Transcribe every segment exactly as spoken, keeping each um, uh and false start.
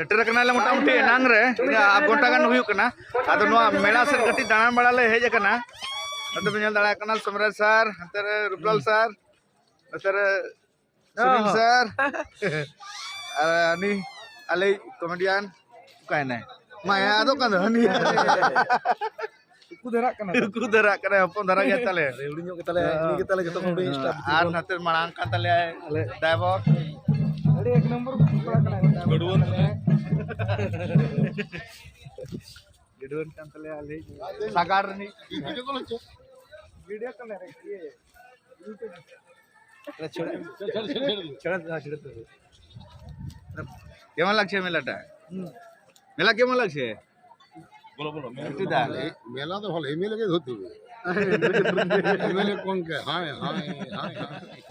ᱥᱮᱴᱮᱨ ᱟᱠᱟᱱᱟᱞᱮ ᱢᱚᱴᱟᱢᱩᱴᱤ ᱮᱱᱟᱝ ᱨᱮ, ᱤᱱᱟᱹ ᱟᱫᱷ ᱜᱷᱚᱱᱴᱟ ᱜᱟᱱ ᱦᱩᱭᱩᱜ ᱠᱟᱱᱟ᱾ ᱟᱫᱚ ᱱᱚᱣᱟ ᱢᱮᱞᱟ ᱥᱮᱫ ᱠᱟᱹᱴᱤᱡ ᱫᱟᱬᱟᱱ ᱵᱟᱲᱟ ᱞᱮ ᱦᱮᱡ ᱟᱠᱟᱱᱟ᱾ ᱱᱚᱛᱮ ᱯᱮ ᱧᱮᱞ ᱫᱟᱲᱮᱭᱟᱜ ᱠᱟᱱᱟ ᱥᱚᱢᱨᱟᱡᱽ ᱥᱟᱨ, ᱦᱟᱱᱛᱮ ᱨᱮ ᱨᱩᱯᱞᱟᱞ ᱥᱟᱨ, ᱱᱚᱛᱮ ᱨᱮ ᱥᱩᱱᱤᱞ ᱦᱚᱸ᱾ ᱥᱟᱨ, ᱟᱨ ᱩᱱᱤ ᱟᱞᱮ ᱠᱚᱢᱮᱰᱤᱭᱟᱱ ᱚᱠᱟᱭᱮᱱᱟᱭ? ᱢᱟᱭᱟ ᱟᱫᱚ ᱚᱠᱟ ᱫᱚ ᱦᱟᱹᱱᱤ᱾ ᱩᱠᱩ ᱫᱷᱟᱨᱟᱜ ᱠᱟᱱᱟ᱾ ᱩᱠᱩ ᱫᱷᱟᱨᱟᱜ ᱠᱟᱱᱟᱭ, ᱦᱚᱯᱚᱱ ᱫᱷᱟᱨᱟ ᱜᱮᱭᱟ ᱛᱟᱞᱮ᱾ ᱦᱩᱰᱤᱧ ᱧᱚᱜ ᱜᱮᱛᱟᱞᱮ, ᱦᱮᱸ᱾ ᱩᱱᱤ ᱜᱮᱛᱟᱞᱮ ᱡᱚᱛᱚ ᱠᱷᱚᱱ ᱦᱩᱰᱤᱧ ᱦᱮᱸ᱾ Star ᱫᱚ᱾ ᱟᱨ ᱱᱟᱛᱮ ᱢᱟᱲᱟᱝ ᱠᱟᱱ ᱛᱟᱞᱮᱭᱟᱭ ᱟᱞᱮ ᱰᱟᱭᱵᱚᱨ᱾ ᱟᱹᱰᱤ ᱮᱠ ᱱᱚᱢᱵᱚᱨ ᱠᱚᱲᱟ ᱠᱟᱱᱟᱭ᱾ ᱜᱟᱹᱰᱩᱣᱟᱹ᱾ ᱜᱟᱹᱰᱩᱣᱟᱹ ᱠᱟᱱ ᱛᱟᱞᱮᱭᱟ ᱟᱞᱮ ᱥᱟᱜᱟᱲ ᱨᱤᱱᱤᱡ᱾ ᱵᱷᱤᱰᱤᱭᱳ ᱠᱚᱞ ᱨᱮ, ᱤᱭᱟᱹ᱾ ছেড়ে, ছেড়ে, ছেড়ে, ছেড়ে, ছেড়ে, ছেড়ে, ছেড়ে, ছেড়ে। কেমন লাগছে মেলাটা? হুম। মেলা কেমন লাগছে? বলো, বলো, মেলা একটু দা। এ, মেলা তো ভালো, এমএলএ কে ধরতে হবে। এমএলএ কোন কে? হায়, হায়, হায়, হায়।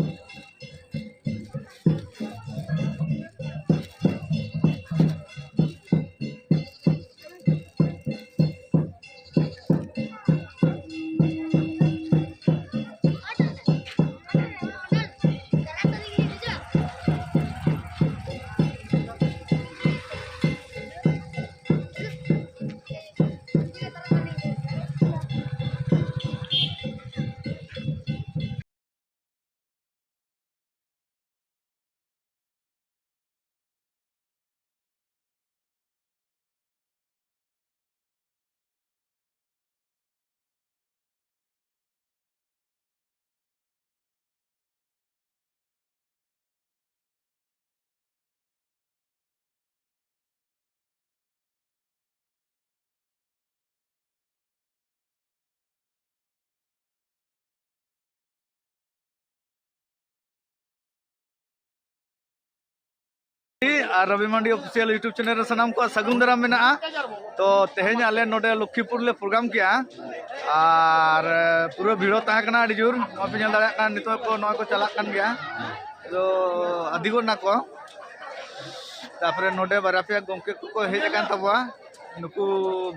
ᱟᱨ ᱨᱚᱵᱤ ᱢᱟᱱᱰᱤ ᱚᱯᱷᱤᱥᱤᱭᱟᱞ YouTube ᱪᱮᱱᱮᱞ ᱨᱮ ᱥᱟᱱᱟᱢ ᱠᱚᱣᱟᱜ ᱥᱟᱹᱜᱩᱱ ᱫᱟᱨᱟᱢ ᱢᱮᱱᱟᱜᱼᱟ᱾ ᱛᱚ, ᱛᱮᱦᱮᱧ ᱟᱞᱮ ᱱᱚᱰᱮ ᱞᱚᱠᱠᱷᱤᱯᱩᱨ ᱞᱮ ᱯᱨᱳᱜᱨᱟᱢ ᱠᱮᱜᱼᱟ, ᱟᱨ ᱯᱩᱨᱟᱹ ᱵᱷᱤᱲ ᱛᱟᱦᱮᱸ ᱠᱟᱱᱟ ᱟᱹᱰᱤ ᱡᱳᱨ᱾ ᱱᱚᱜᱼᱚᱭ ᱯᱮ ᱧᱮᱞ ᱫᱟᱲᱮᱭᱟᱜ ᱠᱟᱱᱟ, ᱱᱤᱛᱚᱜ ᱠᱚ, ᱱᱚᱜᱼᱚᱭ ᱠᱚ ᱪᱟᱞᱟᱜ ᱠᱟᱱ ᱜᱮᱭᱟ᱾ ᱛᱚ, ᱟᱹᱫᱤᱜᱚᱜ ᱱᱟᱠᱚ᱾ ᱛᱟᱯᱚᱨᱮ ᱱᱚᱰᱮ ᱵᱟᱨᱭᱟ ᱯᱮᱭᱟ ᱜᱚᱢᱠᱮ ᱠᱚᱠᱚ ᱦᱮᱡ ᱟᱠᱟᱱ ᱛᱟᱵᱚᱣᱟ, ᱱᱩᱠᱩ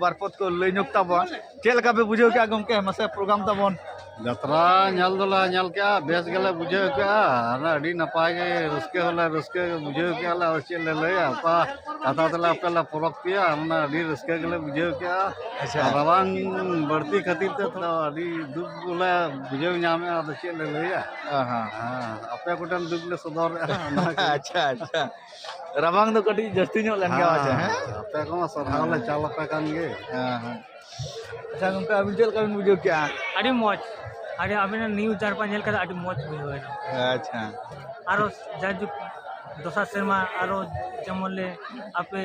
ᱵᱟᱨ ᱯᱚᱫ ᱠᱚ ᱞᱟᱹᱭ ᱧᱚᱜ ᱛᱟᱵᱚᱣᱟ᱾ ᱪᱮᱫ ᱞᱮᱠᱟ ᱯᱮ ᱵᱩᱡᱷᱟᱹᱣ ᱠᱮᱜᱼᱟ ᱜᱚᱢᱠᱮ? ᱢᱟᱥᱮ ᱯᱨᱳᱜᱨᱟᱢ ᱛᱟᱵᱚᱱ᱾ ᱡᱟᱛᱨᱟ ᱧᱮᱞ ᱫᱚᱞᱮ ᱧᱮᱞ ᱠᱮᱜᱼᱟ, ᱵᱮᱥ ᱜᱮᱞᱮ ᱵᱩᱡᱷᱟᱹᱣ ᱠᱮᱜᱼᱟ᱾ ᱟᱨ ᱟᱹᱰᱤ ᱱᱟᱯᱟᱭ ᱜᱮ, ᱨᱟᱹᱥᱠᱟᱹ ᱦᱚᱸᱞᱮ ᱨᱟᱹᱥᱠᱟᱹ ᱜᱮ ᱵᱩᱡᱷᱟᱹᱣ ᱠᱮᱜᱼᱟ ᱞᱮ᱾ ᱟᱨ ᱪᱮᱫ ᱞᱮ ᱞᱟᱹᱭᱟ, ᱚᱠᱟ ᱠᱟᱛᱷᱟ ᱛᱮᱞᱮ ᱟᱯᱮ ᱞᱮ ᱯᱚᱨᱚᱠ ᱯᱮᱭᱟ, ᱚᱱᱟ ᱟᱹᱰᱤ ᱨᱟᱹᱥᱠᱟᱹ ᱜᱮᱞᱮ ᱵᱩᱡᱷᱟᱹᱣ ᱠᱮᱜᱼᱟ᱾ ᱟᱪᱪᱷᱟ᱾ ᱟᱨ ᱨᱟᱵᱟᱝ ᱵᱟᱹᱲᱛᱤ ᱠᱷᱟᱹᱛᱤᱨ ᱛᱮ ᱛᱷᱚᱲᱟ ᱟᱹᱰᱤ ᱫᱩᱠ ᱵᱚᱞᱮ ᱵᱩᱡᱷᱟᱹᱣ ᱧᱟᱢᱮᱜᱼᱟ᱾ ᱟᱫᱚ ᱪᱮᱫ ᱞᱮ ᱞᱟᱹᱭᱟ? ᱦᱮᱸ, ᱦᱮᱸ᱾ ᱦᱮᱸ, ᱟᱯᱮ ᱠᱚᱴᱷᱮᱱ ᱫᱩᱠ ᱞᱮ ᱥᱚᱫᱚᱨᱮᱜᱼᱟ, ᱚᱱᱟ ᱜᱮ᱾ ᱟᱪᱪᱷᱟ, ᱟᱪᱪᱷᱟ᱾ ᱨᱟᱵᱟᱝ ᱫᱚ ᱠᱟᱹᱴᱤᱡ ᱡᱟᱹᱥᱛᱤ ᱧᱚᱜ ᱞᱮᱱ ᱜᱮᱭᱟ ᱯᱟᱪᱮ, ᱦᱮᱸ? ᱟᱯᱮ ᱠᱚᱢᱟ ᱥᱟᱨᱦᱟᱣ ᱞᱮ ᱦᱮᱸ᱾ ᱪᱟᱞ ᱟᱯᱮ ᱠᱟᱱ ᱜᱮ᱾ ᱦᱮᱸ, ᱦᱮᱸ᱾ ᱟᱪᱪᱷᱟ ᱜᱚᱝᱠᱮ, ᱟᱹᱵᱤᱱ ᱪᱮᱫ ᱞᱮᱠᱟ ᱵᱤᱱ ᱵᱩᱡᱷᱟᱹᱣ ᱠᱮᱜᱼᱟ? ᱟᱹᱰᱤ ᱢᱚᱡᱽ, ᱟᱹᱰᱤ ᱟᱵᱤᱱᱟᱜ ᱱᱤᱭᱩ ᱡᱟᱨᱯᱟ ᱧᱮᱞ ᱠᱟᱛᱮ ᱟᱹᱰᱤ ᱢᱚᱡᱽ ᱵᱩᱡᱷᱟᱹᱣ ᱮᱱᱟ᱾ ᱟᱪᱪᱷᱟ᱾ ᱟᱨᱚ ᱡᱟᱭᱡᱩᱜᱽ ᱫᱚᱥᱟᱨ ᱥᱮᱨᱢᱟ ᱟᱨᱚ ᱡᱮᱢᱚᱱ ᱞᱮ ᱟᱯᱮ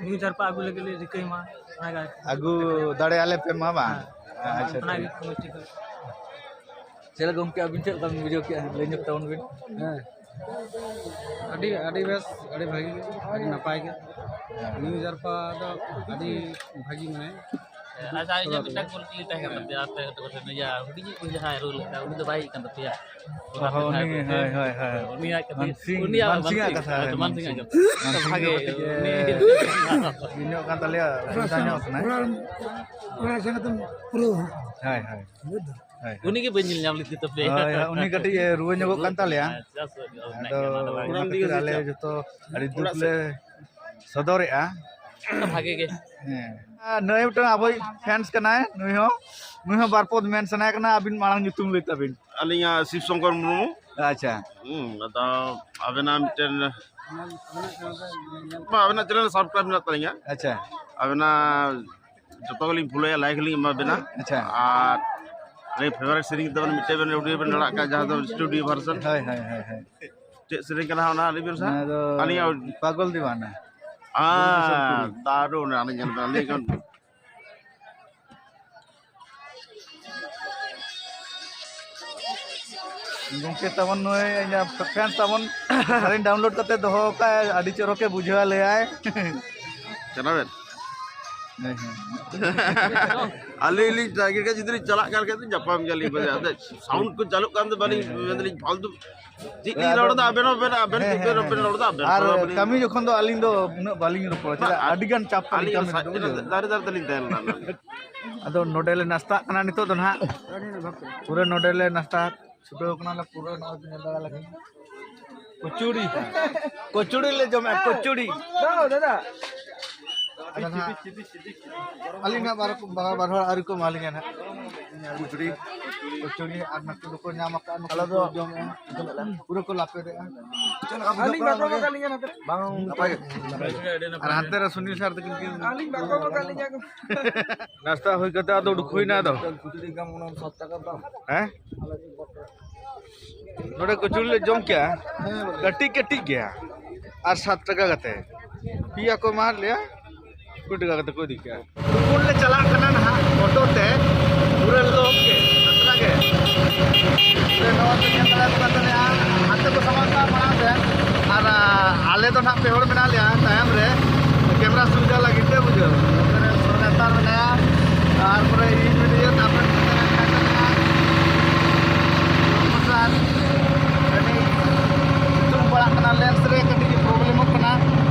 ᱱᱤᱭᱩ ᱡᱟᱨᱯᱟ ᱟᱹᱜᱩ ᱞᱟᱹᱜᱤᱫ ᱞᱮ ᱨᱤᱠᱟᱹᱭ ᱢᱟ, ᱚᱱᱟᱜᱮ ᱟᱨᱠᱤ᱾ ᱟᱹᱜᱩ ᱫᱟᱲᱮᱭᱟᱞᱮ ᱯᱮ ᱢᱟ ᱵᱟᱝ? ᱦᱮᱸ᱾ ᱟᱪᱪᱷᱟ, ᱚᱱᱟᱜᱮ ᱴᱷᱤᱠ᱾ ᱠᱩᱨᱩᱢᱩᱴᱩ᱾ ᱪᱮᱫ ᱞᱮᱠᱟ ᱜᱚᱝᱠᱮ, ᱟᱹᱵᱤᱱ ᱪᱮᱫ ᱞᱮᱠᱟ ᱵᱤᱱ ᱵᱩᱡᱷᱟᱹᱣ ᱠᱮᱜᱼᱟ? ᱞᱟᱹᱭ ᱧᱚᱜ ᱛᱟᱵᱚᱱ ᱵᱤᱱ᱾ ᱦᱮᱸ, ᱟᱹᱰᱤ, ᱟᱹᱰᱤ ᱵᱮᱥ, ᱟᱹᱰᱤ ᱵᱷᱟᱹᱜᱤ ᱜᱮ, ᱟᱹᱰᱤ ᱱᱟᱯᱟᱭ ᱜᱮ᱾ ᱦᱮᱸ᱾ ᱱᱤᱭᱩ ᱡᱟᱨᱯᱟ ᱫᱚ ᱟᱹᱰᱤ ᱵᱷᱟᱹᱜᱤ, ᱢᱟᱱᱮ, ᱟᱪᱪᱷᱟ, ᱤᱧᱟᱹᱜ ᱢᱤᱫᱴᱟᱝ ᱠᱩᱠᱞᱤ ᱛᱟᱦᱮᱸ ᱠᱟᱱ ᱛᱟᱯᱮᱭᱟ, ᱟᱯᱮ ᱠᱚᱴᱷᱮᱱ, ᱤᱭᱟᱹ, ᱦᱩᱰᱤᱧᱤᱡ ᱠᱚ ᱡᱟᱦᱟᱸᱭ ᱨᱩ ᱞᱮᱫᱟ, ᱩᱱᱤ ᱫᱚ ᱵᱟᱭ ᱦᱮᱡ ᱠᱟᱱ ᱛᱟᱯᱮᱭᱟ? ᱚ, ᱦᱚᱸ, ᱩᱱᱤ, ᱦᱳᱭ, ᱦᱳᱭ, ᱦᱳᱭ᱾ ᱩᱱᱤᱭᱟᱜ ᱠᱟᱹᱴᱤᱡ, ᱢᱟᱱᱥᱤᱝ, ᱩᱱᱤᱭᱟᱜ ᱢᱟᱱᱥᱤᱝᱟᱜ ᱢᱟᱱᱥᱤᱝ, ᱠᱟᱛᱷᱟ, ᱦᱮᱸ, ᱢᱟᱱᱥᱤᱝ᱾ ᱢᱟᱱᱥᱤᱝᱟᱜ ᱠᱟᱛᱷᱟ᱾ ᱢᱟᱱᱥᱤᱝ ᱵᱷᱟᱜᱮ, ᱫᱚ ᱠᱟᱹᱴᱤᱡ, ᱮ, ᱩᱱᱤ ᱵᱤᱱ ᱧᱚᱜ ᱠᱟᱱ ᱛᱟᱞᱮᱭᱟ, ᱚᱥᱩᱵᱤᱫᱷᱟ ᱧᱚᱜ ᱠᱟᱱᱟᱭ᱾ ᱚᱲᱟᱜ, ᱚᱲᱟᱜ ᱥᱮᱱ ᱠᱟᱛᱮᱢ ᱯᱩᱨᱟᱹᱣᱟ᱾ ᱦᱳᱭ, ᱦᱳᱭ᱾ ᱵᱩᱡᱽ ᱫᱟᱢ? ᱦᱳᱭ᱾ ᱩᱱᱤ ᱜᱮ ᱵᱟᱹᱧ ᱧᱮᱞ ᱧᱟᱢ ᱞᱮᱫᱮ ᱛᱟᱯᱮᱭᱟ᱾ ᱦᱳᱭ, ᱦᱳᱭ, ᱩᱱᱤ ᱠᱟᱹᱴᱤᱡ, ᱮ, ᱨᱩᱣᱟᱹ ᱧᱚᱜᱚᱜ ᱠᱟᱱ ᱛᱟᱞᱮᱭᱟ᱾ ᱟᱪᱪᱷᱟ, ᱥᱚᱨᱤ, ᱟᱫᱚ ᱢᱮᱱᱟᱜ ᱜᱮᱭᱟ, ᱚᱱᱟ ᱫᱚ ᱵᱟᱝ᱾ ᱚᱱᱟ ᱠᱷᱟᱹᱛᱤᱨ ᱟᱞᱮ ᱡᱚᱛᱚ ᱟᱹᱰᱤ ᱫᱩᱠ ᱞᱮ ᱥᱚᱫᱚᱨᱮᱜᱼᱟ᱾ ᱵᱷᱟᱜᱮ ᱜᱮ᱾ ᱦᱮᱸ᱾ ᱟᱨ ᱱᱩᱭ ᱢᱤᱫᱴᱟᱝ ᱟᱵᱚᱭᱤᱡ fans ᱠᱟᱱᱟᱭ, ᱱᱩᱭ ᱦᱚᱸ, ᱱᱩᱭ ᱦᱚᱸ ᱵᱟᱨ ᱯᱚᱫ ᱢᱮᱱ ᱥᱟᱱᱟᱭᱮ ᱠᱟᱱᱟ, ᱟᱹᱵᱤᱱ ᱢᱟᱲᱟᱝ ᱧᱩᱛᱩᱢ ᱞᱟᱹᱭ ᱛᱟᱵᱤᱱ᱾ ᱟᱹᱞᱤᱧᱟᱜ ᱥᱤᱵ ᱥᱚᱝᱠᱚᱨ ᱢᱩᱨᱢᱩ᱾ ᱟᱪᱪᱷᱟ᱾ ᱦᱩᱸ, ᱟᱫᱚ ᱟᱵᱮᱱᱟᱜ ᱢᱤᱫᱴᱮᱱ, ᱵᱟ, ᱟᱵᱮᱱᱟᱜ channel subscribe ᱢᱮᱱᱟᱜ ᱛᱟᱹᱞᱤᱧᱟ᱾ ᱟᱪᱪᱷᱟ᱾ ᱟᱵᱮᱱᱟᱜ ᱡᱚᱛᱚ ᱜᱮᱞᱤᱧ ᱯᱷᱚᱞᱳᱭᱟ, like ᱞᱤᱧ ᱮᱢᱟ ᱵᱮᱱᱟ᱾ ᱟᱪᱪᱷᱟ᱾ ᱟᱨ ᱟᱹᱞᱤᱧ favourite ᱥᱮᱨᱮᱧ ᱛᱟᱵᱮᱱ ᱢᱤᱫᱴᱮᱡ ᱵᱮᱱ audio ᱵᱮᱱ ᱟᱲᱟᱜ ᱠᱟᱜᱼᱟ, ᱡᱟᱦᱟᱸ ᱫᱚ studio version᱾ ᱦᱳᱭ, ᱦᱳᱭ, ᱦᱳᱭ, ᱦᱳᱭ᱾ ᱪᱮᱫ ᱥᱮᱨᱮᱧ ᱠᱟᱱᱟ ᱚᱱᱟ ᱞᱟᱹᱭ ᱵᱮᱱ ᱥᱮ? ᱚᱱᱟ ᱫᱚ ᱟᱹᱞᱤᱧᱟᱜ ᱯᱟᱜᱚᱞ ᱫᱤᱣᱟᱱᱟ᱾ ᱟᱸ, ᱫᱟᱨᱩᱱ, ᱟᱹᱞᱤᱧ ᱧᱮᱞ ᱵᱮᱱ, ᱞᱟᱹᱭ ᱠᱟᱱ᱾ ᱜᱚᱝᱠᱮ ᱛᱟᱵᱚᱱ ᱱᱩᱭ ᱤᱧᱟᱹᱜ fans ᱛᱟᱵᱚᱱ ᱥᱮᱨᱮᱧ download ᱠᱟᱛᱮ ᱫᱚᱦᱚ ᱠᱟᱜᱼᱟᱭ, ᱟᱹᱰᱤ ᱪᱚᱨᱚᱠᱮ ᱵᱩᱡᱷᱟᱹᱣᱟ ᱞᱟᱹᱭᱟᱭ᱾ ᱪᱟᱞᱟᱣᱮᱱ᱾ ᱟᱹᱞᱤᱧ ᱞᱤᱧ ᱴᱟᱨᱜᱮᱴ ᱠᱟᱜ, ᱡᱩᱫᱤ ᱞᱤᱧ ᱪᱟᱞᱟᱜ ᱠᱟᱱ ᱠᱷᱟᱡ ᱫᱚ ᱧᱟᱯᱟᱢ ᱜᱮᱭᱟᱞᱤᱧ ᱵᱚᱞᱮ᱾ ᱟᱫᱚ ᱥᱟᱣᱩᱱᱰ ᱠᱚ ᱪᱟᱹᱞᱩᱜ ᱠᱟᱱ ᱫᱚ ᱵᱟᱹᱞᱤᱧ ᱢᱮᱱᱫᱟᱞᱤᱧ ᱯᱷᱟᱞᱛᱩ ᱪᱮᱫ ᱞᱤᱧ ᱨᱚᱲ ᱮᱫᱟ, ᱟᱵᱮᱱ ᱦᱚᱸ ᱵᱮᱱ, ᱟᱵᱮᱱ ᱦᱮᱸ, ᱪᱮᱫ ᱵᱮᱱ ᱦᱮᱸ, ᱵᱮᱱ ᱨᱚᱲ ᱮᱫᱟ, ᱟᱵᱮᱱ ᱟᱨ ᱦᱚᱸ ᱵᱟᱹᱞᱤᱧ ᱠᱟᱹᱢᱤ ᱡᱚᱠᱷᱚᱱ ᱫᱚ ᱟᱹᱞᱤᱧ ᱫᱚ ᱩᱱᱟᱹᱜ ᱵᱟᱹᱞᱤᱧ ᱨᱚᱯᱚᱲᱟ, ᱪᱮᱫᱟᱜ ᱟᱹᱰᱤ ᱜᱟᱱ ᱪᱟᱯ ᱟᱹᱞᱤᱧ ᱠᱟᱹᱢᱤ ᱫᱚ ᱥᱟ-, ᱫᱚ, ᱵᱩᱡᱷᱟᱹᱣ᱾ ᱫᱟᱨᱮ ᱫᱟᱨᱮ ᱛᱮᱞᱤᱧ ᱛᱟᱦᱮᱸ ᱞᱮᱱᱟ᱾ ᱟᱫᱚ ᱱᱚᱰᱮ ᱞᱮ ᱱᱟᱥᱛᱟᱜ ᱠᱟᱱᱟ ᱱᱤᱛᱚᱜ ᱫᱚ ᱱᱟᱦᱟᱜ᱾ ᱯᱩᱨᱟᱹ ᱱᱚᱰᱮ ᱞᱮ ᱱᱟᱥᱛᱟ ᱪᱷᱩᱴᱟᱹᱣ ᱠᱟᱱᱟᱞᱮ, ᱯᱩᱨᱟᱹ ᱱᱚᱜᱼᱚᱭ ᱯᱮ ᱧᱮᱞ ᱫᱟᱲᱮᱭᱟᱞᱮ ᱠᱟᱱᱟ᱾ ᱠᱚᱪᱩᱲᱤ, ᱠᱚᱪᱩᱲᱤ ᱞᱮ ᱡᱚᱢᱮᱫᱼᱟ, ᱠᱚᱪᱩᱲᱤ᱾ ᱫᱟᱫᱟ, ᱫᱟᱫᱟ᱾ ᱟᱫᱚ ᱱᱟᱦᱟᱜ ᱟᱹᱞᱤᱧ ᱱᱟᱦᱟᱜ ᱵᱟᱨ ᱨᱚᱠᱚᱢ, ᱵᱟᱨ, ᱵᱟᱨ ᱦᱚᱲ ᱟᱹᱣᱨᱤ ᱠᱚ ᱮᱢᱟ ᱞᱤᱧᱟ ᱱᱟᱦᱟᱜ᱾ ᱠᱚᱪᱩᱲᱤ, ᱠᱚᱪᱩᱲᱤ ᱟᱨ ᱱᱩᱠᱩ ᱫᱚᱠᱚ ᱧᱟᱢ ᱟᱠᱟᱫᱼᱟ, ᱱᱩᱠᱩ ᱫᱚᱠᱚ ᱡᱚᱢᱮᱫᱼᱟ, ᱯᱩᱨᱟᱹ ᱠᱚ ᱞᱟᱯᱮᱫᱮᱜᱼᱟ᱾ ᱟᱹᱞᱤᱧ ᱵᱟᱠᱚ ᱮᱢ ᱟᱠᱟᱫ ᱞᱤᱧᱟ ᱱᱚᱛᱮ ᱨᱮ᱾ ᱵᱟᱝ, ᱱᱟᱯᱟᱭ ᱜᱮ᱾ ᱟᱨ ᱦᱟᱱᱛᱮ ᱨᱮ ᱥᱩᱱᱤᱞ ᱥᱟᱨ ᱛᱟᱹᱠᱤᱱ ᱠᱤᱱ ᱟᱹᱞᱤᱧ ᱵᱟᱠᱚ ᱮᱢ ᱟᱠᱟᱫ ᱞᱤᱧᱟ ᱠᱚ᱾ ᱱᱟᱥᱛᱟ ᱦᱩᱭ ᱠᱟᱛᱮ ᱟᱫᱚ ᱩᱰᱩᱠ ᱦᱩᱭᱱᱟ ᱟᱫᱚ᱾ ᱠᱷᱩᱪᱩᱲᱤ ᱫᱟᱢ ᱚᱱᱟ ᱥᱟᱛ ᱴᱟᱠᱟ ᱫᱟᱢ᱾ ᱦᱮᱸ? ᱱᱚᱰᱮ ᱠᱚᱪᱩᱲᱤ ᱞᱮ ᱡᱚᱢ ᱠᱮᱜᱼᱟ, ᱠᱟᱹᱴᱤᱡ ᱠᱟᱹᱴᱤᱡ ᱜᱮᱭᱟ, ᱟᱨ ᱥᱟᱛ ᱴᱟᱠᱟ ᱠᱟᱛᱮ᱾ ᱯᱮᱭᱟ ᱠᱚ ᱮᱢᱟᱫ ᱞᱮᱭᱟ, ᱠᱩᱲᱤ ᱴᱟᱠᱟ ᱠᱟᱛᱮ ᱠᱚ ᱤᱫᱤ ᱠᱮᱜᱼᱟ᱾ ᱛᱩᱯᱩᱱ ᱞᱮ ᱪᱟᱞᱟᱜ ᱠᱟᱱᱟ ᱱᱟᱦᱟᱜ ᱚᱴᱳ ᱛᱮ, ᱯᱩᱨᱟᱹ ᱞᱚᱠ ᱜᱮ, ᱟᱛᱨᱟ ᱜᱮ᱾ ᱱᱚᱣᱟ ᱯᱮ ᱧᱮᱞ ᱫᱟᱲᱮᱭᱟᱠᱚ ᱠᱟᱱ ᱛᱟᱞᱮᱭᱟ, ᱦᱟᱱᱛᱮ ᱠᱚ ᱥᱟᱢᱟᱝ ᱠᱟᱜᱼᱟ ᱢᱟᱲᱟᱝ ᱛᱮ, ᱟᱨ, ᱟ, ᱟᱞᱮ ᱫᱚ ᱱᱟᱦᱟᱜ ᱯᱮ ᱦᱚᱲ ᱢᱮᱱᱟᱜ ᱞᱮᱭᱟ ᱛᱟᱭᱚᱢ ᱨᱮ, ᱠᱮᱢᱨᱟ ᱥᱩᱵᱤᱫᱷᱟ ᱞᱟᱹᱜᱤᱫ ᱛᱮ, ᱵᱩᱡᱷᱟᱹᱣ᱾ ᱱᱚᱛᱮ ᱨᱮ ᱥᱚᱨᱠᱟᱨ ᱢᱮᱱᱟᱭᱟ, ᱛᱟᱨᱯᱚᱨᱮ ᱤᱧ ᱢᱮᱱᱟᱹᱧᱟ, ᱛᱟᱨᱯᱚᱨᱮ ᱱᱚᱛᱮ ᱨᱮ ᱢᱮᱱᱟᱭ ᱛᱟᱞᱮᱭᱟ ᱞᱚᱠᱠᱷᱚᱱ ᱥᱟᱨ, ᱠᱟᱹᱴᱤᱡ ᱥᱤᱛᱩᱝ ᱯᱟᱲᱟᱜ ᱠᱟᱱᱟ, ᱞᱮᱱᱥ ᱨᱮ ᱠᱟᱹᱴᱤᱡ ᱯᱨᱚᱵᱞᱮᱢᱚᱜ ᱠᱟᱱᱟ,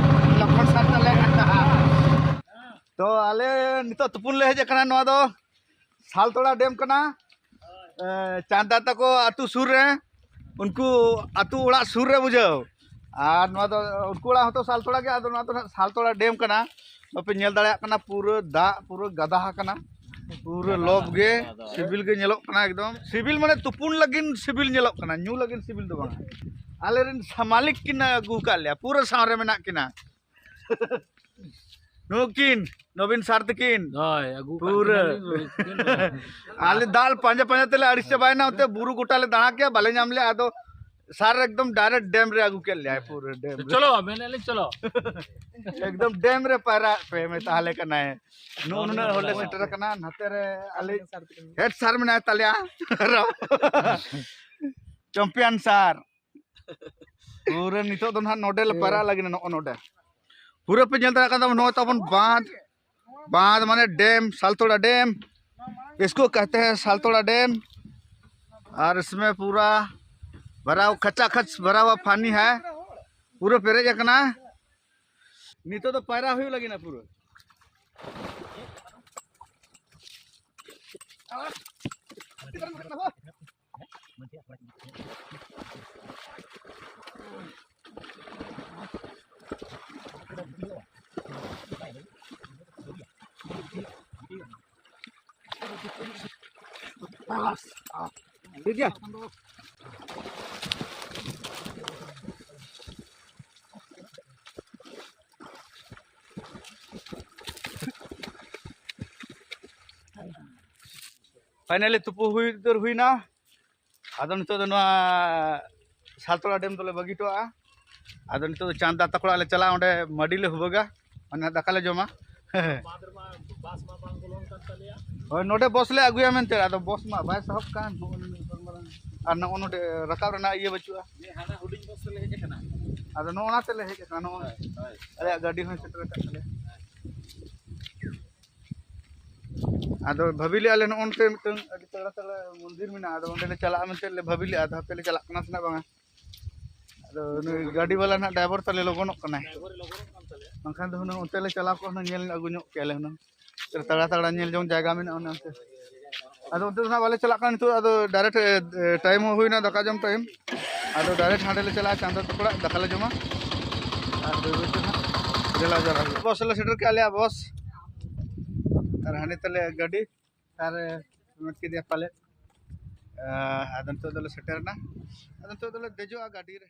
ᱞᱚᱠᱠᱷᱚᱱ ᱥᱟᱨ ᱛᱟᱞᱮ ᱠᱷᱟᱱ ᱰᱟᱦᱟᱨ᱾ ᱛᱚ ᱟᱞᱮ ᱱᱤᱛᱚᱜ ᱛᱩᱯᱩᱱ ᱞᱮ ᱦᱮᱡ ᱟᱠᱟᱱᱟ, ᱱᱚᱣᱟ ᱫᱚ ᱥᱟᱞᱛᱚᱲᱟ ᱰᱮᱢ ᱠᱟᱱᱟ᱾ ᱮ, ᱪᱟᱸᱫᱟ ᱛᱟᱠᱚ ᱟᱹᱛᱩ ᱥᱩᱨ ᱨᱮ, ᱩᱱᱠᱩ ᱟᱹᱛᱩ ᱚᱲᱟᱜ ᱥᱩᱨ ᱨᱮ, ᱵᱩᱡᱷᱟᱹᱣ᱾ ᱟᱨ ᱱᱚᱣᱟ ᱫᱚ ᱩᱱᱠᱩ ᱚᱲᱟᱜ ᱦᱚᱸᱛᱚ ᱥᱟᱞᱛᱚᱲᱟ ᱜᱮ, ᱟᱫᱚ ᱱᱚᱣᱟ ᱫᱚ ᱱᱟᱦᱟᱜ ᱥᱟᱞᱛᱚᱲᱟ ᱰᱮᱢ ᱠᱟᱱᱟ᱾ ᱵᱟᱯᱮ ᱧᱮᱞ ᱫᱟᱲᱮᱭᱟᱜ ᱠᱟᱱᱟ, ᱯᱩᱨᱟᱹ ᱫᱟᱜ ᱯᱩᱨᱟᱹ ᱜᱟᱫᱟ ᱟᱠᱟᱱᱟ, ᱯᱩᱨᱟᱹ ᱞᱚᱵ ᱜᱮ, ᱥᱤᱵᱤᱞ ᱜᱮ ᱧᱮᱞᱚᱜ ᱠᱟᱱᱟ ᱮᱠᱫᱚᱢ᱾ ᱥᱤᱵᱤᱞ ᱢᱟᱱᱮ ᱛᱩᱯᱩᱱ ᱞᱟᱹᱜᱤᱫ ᱥᱤᱵᱤᱞ ᱧᱮᱞᱚᱜ ᱠᱟᱱᱟ, ᱧᱩ ᱞᱟᱹᱜᱤᱫ ᱥᱤᱵᱤᱞ ᱫᱚ ᱵᱟᱝ᱾ ᱟᱞᱮᱨᱮᱱ ᱥᱟ-, ᱢᱟᱹᱞᱤᱠ ᱠᱤᱱ ᱟᱹᱜᱩ ᱟᱠᱟᱫ ᱞᱮᱭᱟ, ᱯᱩᱨᱟᱹ ᱥᱟᱶ ᱨᱮ ᱢᱮᱱᱟᱜ ᱠᱤᱱᱟ᱾ ᱱᱩᱠᱤᱱ ᱱᱚᱵᱤᱱ ᱥᱟᱨ ᱛᱟᱹᱠᱤᱱ᱾ ᱦᱳᱭ, ᱟᱹᱜᱩ ᱠᱟᱜ ᱯᱩᱨᱟᱹ᱾ ᱠᱤᱱᱟᱞᱤᱧ, ᱟᱹᱜᱩ ᱠᱤᱱ᱾ ᱟᱞᱮ ᱫᱟᱞ ᱯᱟᱸᱡᱟ ᱯᱟᱸᱡᱟ ᱛᱮᱞᱮ ᱟᱹᱲᱤᱥ ᱪᱟᱵᱟᱭᱮᱱᱟ, ᱚᱱᱛᱮ ᱵᱩᱨᱩ ᱜᱚᱴᱟ ᱞᱮ ᱫᱟᱬᱟ ᱠᱮᱜᱼᱟ, ᱵᱟᱞᱮ ᱧᱟᱢ ᱞᱮᱜᱼᱟ᱾ ᱟᱫᱚ ᱥᱟᱨ ᱮᱠᱫᱚᱢ ᱰᱟᱭᱨᱮᱠᱴ ᱰᱮᱢ ᱨᱮ ᱟᱹᱜᱩ ᱠᱮᱫ ᱞᱮᱭᱟᱭ, ᱯᱩᱨᱟᱹ ᱰᱮᱢ ᱨᱮ᱾ ᱪᱚᱞᱚ, ᱢᱮᱱᱮᱫ ᱞᱤᱧ ᱪᱚᱞᱚ᱾ ᱮᱠᱫᱚᱢ ᱰᱮᱢ ᱨᱮ ᱯᱟᱭᱨᱟᱜ ᱯᱮ ᱢᱮᱛᱟ ᱞᱮ ᱠᱟᱱᱟᱭ᱾ ᱱᱚᱜᱼᱚ ᱱᱩᱱᱟᱹᱜ ᱦᱚᱲ ᱞᱮ ᱥᱮᱴᱮᱨ ᱟᱠᱟᱱᱟ᱾ ᱱᱟᱛᱮ ᱨᱮ ᱟᱞᱮ ᱦᱮᱰ ᱥᱟᱨ ᱢᱮᱱᱟᱭ ᱛᱟᱞᱮᱭᱟ᱾ ᱪᱟᱢᱯᱤᱭᱟᱱ ᱥᱟᱨ᱾ ᱯᱩᱨᱟᱹ ᱱᱤᱛᱚᱜ ᱫᱚ ᱱᱟᱦᱟᱜ ᱱᱚᱰᱮ ᱞᱮ ᱯᱟᱭᱨᱟᱜ ᱞᱟᱹᱜᱤᱫ, ᱱᱚᱜᱼᱚ ᱱᱚᱰᱮ᱾ ᱯᱩᱨᱟᱹ ᱯᱮ ᱧᱮᱞ ᱫᱟᱲᱮᱭᱟᱜ ᱠᱟᱱ ᱛᱟᱵᱚᱱᱟ, ᱱᱚᱜᱼᱚᱭ ᱛᱟᱵᱚᱱ ᱵᱟᱸᱫᱷ᱾ बांध माने डैम, सालतोड़ा डैम, इसको कहते हैं सालतोड़ा डैम। और इसमें पूरा भरा हुआ, खचाखच भरा हुआ पानी है, पूरा पेरेज ᱟᱠᱟᱱᱟ। ᱱᱤᱛᱚᱜ ᱫᱚ ᱯᱟᱭᱨᱟ ᱦᱩᱭᱩᱜ ᱞᱟᱹᱜᱤᱫ ᱱᱟ ᱯᱩᱨᱟᱹ᱾ ᱴᱷᱤᱠ ᱜᱮᱭᱟ᱾ ᱯᱷᱟᱭᱱᱟᱞᱤ ᱛᱩᱯᱩ ᱦᱩᱭ ᱩᱛᱟᱹᱨ ᱦᱩᱭᱱᱟ᱾ ᱟᱫᱚ ᱱᱤᱛᱚᱜ ᱫᱚ ᱱᱚᱣᱟ ᱥᱟᱞᱛᱳᱲᱟ ᱰᱮᱢ ᱫᱚᱞᱮ ᱵᱟᱹᱜᱤ ᱦᱚᱴᱚᱣᱟᱜᱼᱟ᱾ ᱟᱫᱚ ᱱᱤᱛᱚᱜ ᱫᱚ ᱪᱟᱸᱫᱽ ᱫᱟᱫᱟ ᱛᱟᱠᱚ ᱚᱲᱟᱜ ᱞᱮ ᱪᱟᱞᱟᱜᱼᱟ, ᱚᱸᱰᱮ ᱢᱟᱹᱰᱤ ᱞᱮ ᱦᱩᱵᱟᱹᱜᱟ, ᱢᱟᱱᱮ ᱫᱟᱠᱟ ᱞᱮ ᱡᱚᱢᱟ᱾ ᱦᱳᱭ, ᱱᱚᱰᱮ ᱵᱚᱥ ᱞᱮ ᱟᱹᱜᱩᱭᱟ ᱢᱮᱱᱛᱮ, ᱟᱫᱚ ᱵᱚᱥ ᱢᱟ ᱵᱟᱭ ᱥᱟᱦᱚᱵ ᱠᱟᱱ, ᱱᱚᱜᱼᱚ ᱱᱩᱱᱟᱹᱜ ᱦᱚᱲ ᱢᱟᱨᱟᱝ᱾ ᱟᱨ ᱱᱚᱜᱼᱚ ᱱᱚᱰᱮ ᱨᱟᱠᱟᱵ ᱨᱮᱱᱟᱜ ᱤᱭᱟᱹ ᱵᱟᱹᱪᱩᱜᱼᱟ᱾ ᱦᱮᱸ, ᱦᱟᱱᱟ ᱦᱩᱰᱤᱧ ᱵᱚᱥ ᱛᱮᱞᱮ ᱦᱮᱡ ᱟᱠᱟᱱᱟ᱾ ᱟᱫᱚ ᱱᱚᱜᱼᱚ ᱱᱟ ᱛᱮᱞᱮ ᱦᱮᱡ ᱟᱠᱟᱱᱟ, ᱱᱚᱜᱼᱚᱭ᱾ ᱦᱳᱭ, ᱦᱳᱭ᱾ ᱟᱞᱮᱭᱟᱜ ᱜᱟᱹᱰᱤ ᱦᱚᱸᱭ ᱥᱮᱴᱮᱨ ᱟᱠᱟᱫ ᱛᱟᱞᱮᱭᱟ᱾ ᱟᱫᱚ ᱵᱷᱟᱹᱵᱤ ᱞᱮᱜᱼᱟ ᱞᱮ ᱱᱚᱜᱼᱚ ᱱᱚᱛᱮ ᱢᱤᱫᱴᱟᱝ ᱟᱹᱰᱤ ᱛᱟᱜᱲᱟ ᱛᱟᱜᱲᱟ ᱢᱚᱱᱫᱤᱨ ᱢᱮᱱᱟᱜᱼᱟ, ᱟᱫᱚ ᱚᱸᱰᱮ ᱞᱮ ᱪᱟᱞᱟᱜᱼᱟ ᱢᱮᱱᱛᱮ ᱞᱮ ᱵᱷᱟᱹᱵᱤ ᱞᱮᱜᱼᱟ, ᱟᱫᱚ ᱦᱟᱯᱮ ᱞᱮ ᱪᱟᱞᱟᱜ ᱠᱟᱱᱟ ᱥᱮ ᱱᱟᱜ ᱵᱟᱝᱟ᱾ ᱟᱫᱚ ᱱᱩᱭ ᱜᱟᱹᱰᱤ ᱵᱟᱞᱟ ᱱᱟᱜ ᱰᱟᱭᱵᱚᱨ ᱛᱟᱞᱮ ᱞᱚᱜᱚᱱᱚᱜ ᱠᱟᱱᱟᱭ, ᱵᱟᱝᱠᱷᱟᱱ ᱫᱚ ᱦᱩᱱᱟᱹᱝ ᱚᱱᱛᱮ ᱞᱮ ᱪᱟᱞᱟᱣ ᱠᱚᱜᱼᱟ, ᱦᱩᱱᱟᱹᱝ ᱧᱮᱞ ᱟᱹᱜᱩ ᱧᱚᱜ ᱠᱮᱭᱟ ᱞᱮ ᱦᱩᱱᱟᱹᱝ᱾ ᱛᱟᱜᱲᱟ ᱛᱟᱜᱲᱟ ᱧᱮᱞ ᱡᱚᱝ ᱡᱟᱭᱜᱟ ᱢᱮᱱᱟᱜᱼᱟ ᱚᱱᱮ ᱚᱱᱛᱮ᱾ ᱟᱫᱚ ᱚᱱᱛᱮ ᱫᱚ ᱱᱟᱜ ᱵᱟᱞᱮ ᱪᱟᱞᱟᱜ ᱠᱟᱱᱟ ᱱᱤᱛᱚᱜ, ᱟᱫᱚ ᱰᱟᱭᱨᱮᱠᱴ, ᱮ, ᱴᱟᱭᱤᱢ ᱦᱚᱸ ᱦᱩᱭᱱᱟ ᱫᱟᱠᱟ ᱡᱚᱢ ᱴᱟᱭᱤᱢ᱾ ᱟᱫᱚ ᱰᱟᱭᱨᱮᱠᱴ ᱦᱟᱸᱰᱮ ᱞᱮ ᱪᱟᱞᱟᱜᱼᱟ, ᱪᱟᱸᱫᱟ ᱛᱟᱠᱚ ᱚᱲᱟᱜ ᱫᱟᱠᱟ ᱞᱮ ᱡᱚᱢᱟ᱾ ᱟᱨ ᱵᱟᱹᱭ ᱵᱟᱹᱭ ᱛᱮ ᱱᱟᱜ ᱡᱮᱞᱟ ᱡᱟᱞᱟ ᱦᱩᱭᱩᱜᱼᱟ᱾ ᱵᱚᱥ ᱞᱮ ᱥᱮᱴᱮᱨ ᱠᱮᱜᱼᱟ, ᱟᱞᱮᱭᱟᱜ ᱵᱚᱥ᱾ ᱟᱨ ᱦᱟᱸᱰᱮ ᱛᱟᱞᱮ ᱜᱟᱹᱰᱤ, ᱟᱨ ᱢᱮᱱ ᱠᱮᱫᱮᱭᱟ ᱯᱟᱞᱮᱫ᱾ ᱟᱨ ᱟᱫᱚ ᱱᱤᱛᱚᱜ ᱫᱚᱞᱮ ᱥᱮᱴᱮᱨ ᱮᱱᱟ᱾ ᱟᱫᱚ ᱱᱤᱛᱚᱜ ᱫᱚᱞᱮ ᱫᱮᱡᱚᱜᱼᱟ ᱜᱟᱹᱰᱤ ᱨᱮ᱾